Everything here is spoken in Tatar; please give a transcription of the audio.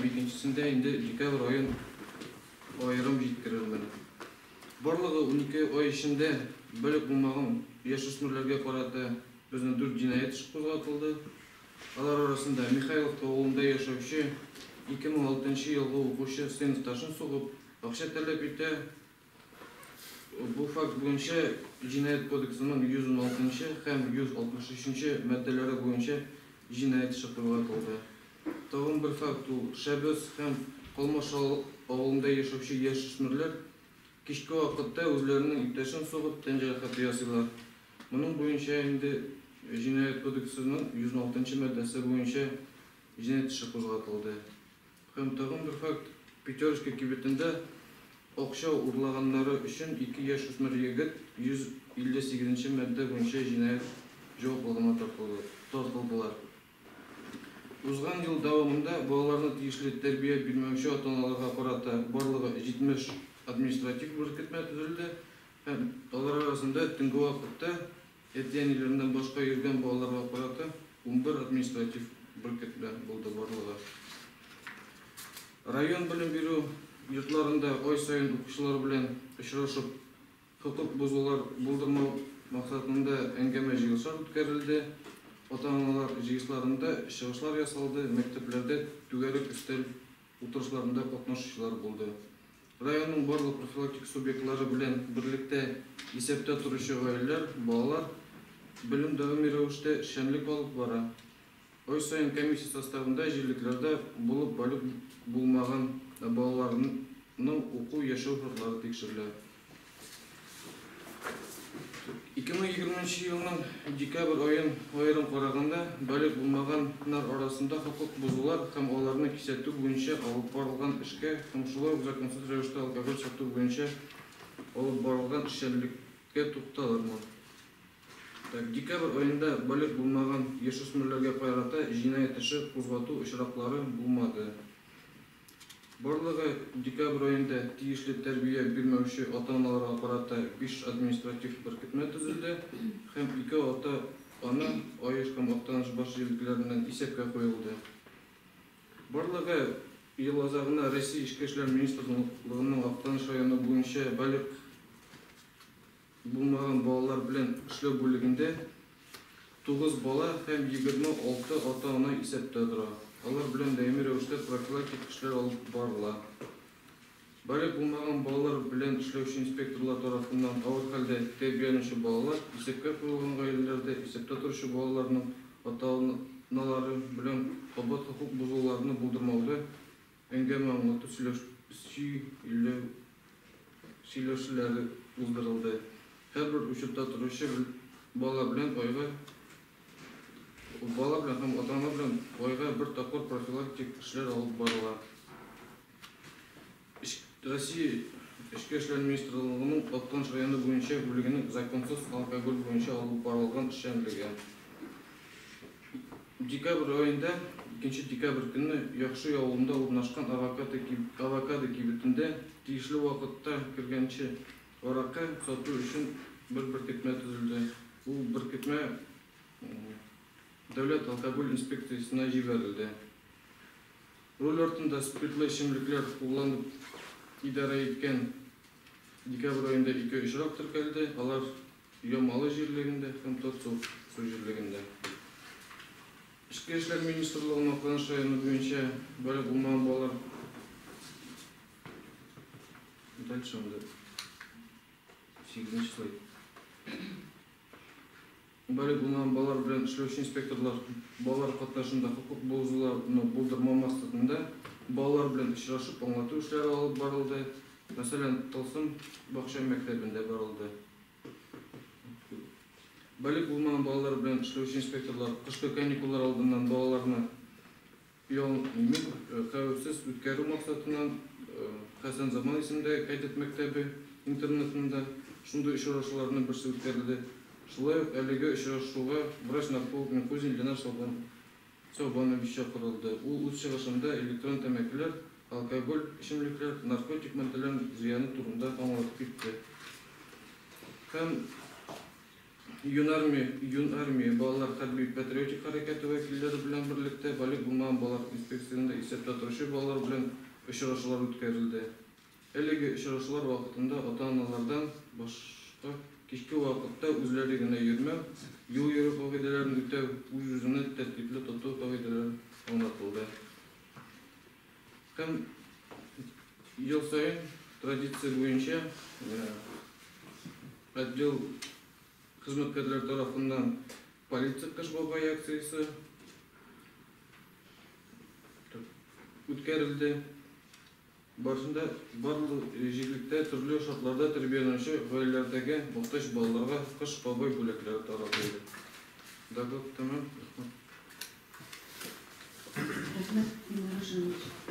һәм икенчесендә инде декабрь аен аерым җиткерермен. Барлыгы 12 ай эчендә балигъ булмаган яшүсмерләргә карата безнең дүрт җинаять эше кузгатылды. Алар арасында Михайловка авылында яшәүче 2006 елгы укучы сыйныфташын сугып, акча таләп итә. Бу факт буенча Җинаять кодексының 116 нчы һәм 163 нче маддәләре буенча җинаять эше кузгатылды. Тагын бер факт ул, Шәбез һәм Калмаш авылында яшәүче яшүсмерләр кичке вакытта үзләренең иптәшен сугып, тән җәрәхәте ясыйлар. Моның буенча инде Җинаять кодексының 116 нчы маддәсе буенча җинаять эше кузгатылды. Һәм тагын бер факт, Пятерочка кибетендә акча урлаганнары өчен ике яшүсмер егет 158 нче маддә буенча җинаять җаваплылыгына тартылдылар. Узган ел дәвамында балаларны тиешле тәрбия бирмәүче ата-аналарга карата барлыгы 70 административ беркетмә төзелде һәм алар арасында төнге вакытта әти-әниләреннән башка йөргән балаларга карата 11 административ беркетмә булды барлыгы. Район белем бирү йортларында ай саен укучылар белән очрашып, Хокук бозулар булдырмау максатында әңгәмә-җыелышлар үткәрелде, ата-аналар җыелышларында чыгышлар ясалды, мәктәпләрдә түгәрәк өстәл утырышларында катнашучылар булды. Районның барлык профилактик субъектлары белән берлектә исәптә торучы гаиләләр, балалар белем даими рәвештә эшчәнлек алып бара. Ай саен комиссия составында җирлекләрдә булып балигъ булмаган балаларның уку, яшәү шартлары тикшерелә. 2020 нче елның декабрь аен аерым караганда, балигъ булмаганнар арасында хокук бозулар һәм аларны кисәтү буенча алып барылган эшкә һәм шулай ук законсыз рәвештә алкоголь сату буенча алып барылган эшчәнлеккә тукталырмын. Так, декабрь аенда балигъ булмаган яшүсмерләргә карата җинаять эше кузгату очраклары булмады. Барлыгы декабрь аенда тиешле тәрбия бирмәүче ата-аналарга карата биш административ беркетмә төзелде һәм ике ата-ана Аеш һәм Актанышбаш җирлекләреннән исәпкә куелды. Барлыгы ел азагына Россия Эчке эшләр министрлыгының Актаныш районы буенча балигъ Булмаган балалар белән эшләү бүлегендә тугыз бала һәм 26 ата-ана исәптә тора. Алар белән даими рәвештә профилактик эшләр алып барыла. Балигъ булмаган балалар белән эшләүче инспекторлар тарафыннан авыр хәлдә тәрбияләнүче балалар, исәпкә куелган гаиләләрдә исәптә торучы балаларның ата-аналары белән кабат хокук бозуларны булдырмауда Әңгәмә аңлату сөйләү сөйләшүләре уздырылды. Һәрбер учетта торучы бала белән айга бала белән һәм ата-ана белән айга бер тапкыр профилактик эшләр алып барыла. Россия Эчке эшләр министрлыгының Актаныш районы буенча бүлегенең законсыз алкоголь буенча алып барылган эшчәнлеге. Декабрь аенда, икенче декабрь көнне Яхшый авылында урнашкан Авокадо Авокадо кибетендә тиешле вакытта кергәнче аракы сату өчен бер беркетмә төзелде. Ул беркетмә Дәүләт алкоголь инспекциясенә җибәрелде. Руль артында спиртлы эчемлекләр кулланып идарә иткән декабрь аенда ике очрак теркәлде. Алар Ямалы җирлегендә һәм Татсу җирлегендә. Эчке эшләр министрлыгының Актаныш районы буенча балигъ булмаган балалар Дальше анда сигезенче слайд. Балигъ булмаган балалар белән эшләүче инспекторлар балалар катнашында хокук бозуларны булдырмау максатында балалар белән очрашып аңлату эшләре алып барылды. Мәсәлән, Тылсым бакча мәктәбендә барылды. Балигъ булмаган балалар белән эшләүче инспекторлар кышкы каникуллар алдыннан балаларны ялын имин, хәвефсез үткәрү максатыннан Хәсән Заман исемендәге кадет мәктәбе интернатында шундый очрашуларның берсе үткәрелде. Шулай ук әлеге очрашуга врач-нарколог Михузин Ленар Сәүбанович чакырылды. Ул үз чыгышында электрон тәмәкеләр, алкоголь эчемлекләр, наркотик матдәләрнең зыяны турында аңлатып китте. Һәм Юнармия, Юнармия балалар хәрби-патриотик хәрәкәте вәкилләре белән берлектә балигъ булмаган балалар инспекциясендә исәптә торучы балалар белән очрашулар үткәрелде. Әлеге очрашулар вакытында ата-аналардан башка кичке вакытта үзләре генә йөрмәү, юл йөрү кагыйдәләрен үтәү, үз-үзеңне тәртипле тоту кагыйдәләре аңлатылды. Һәм ел саен традиция буенча отдел хезмәткәрләре тарафыннан полиция Кыш бабай акциясе үткәрелде. Барышында барлык җирлектә төрле шартларда тәрбияләнүче гаиләләрдәге мохтаҗ балаларга Кыш бабай бүләкләре таратылды. Доклад тәмам. Рәхмәт. Рәхмәт, Илнар Хашимович.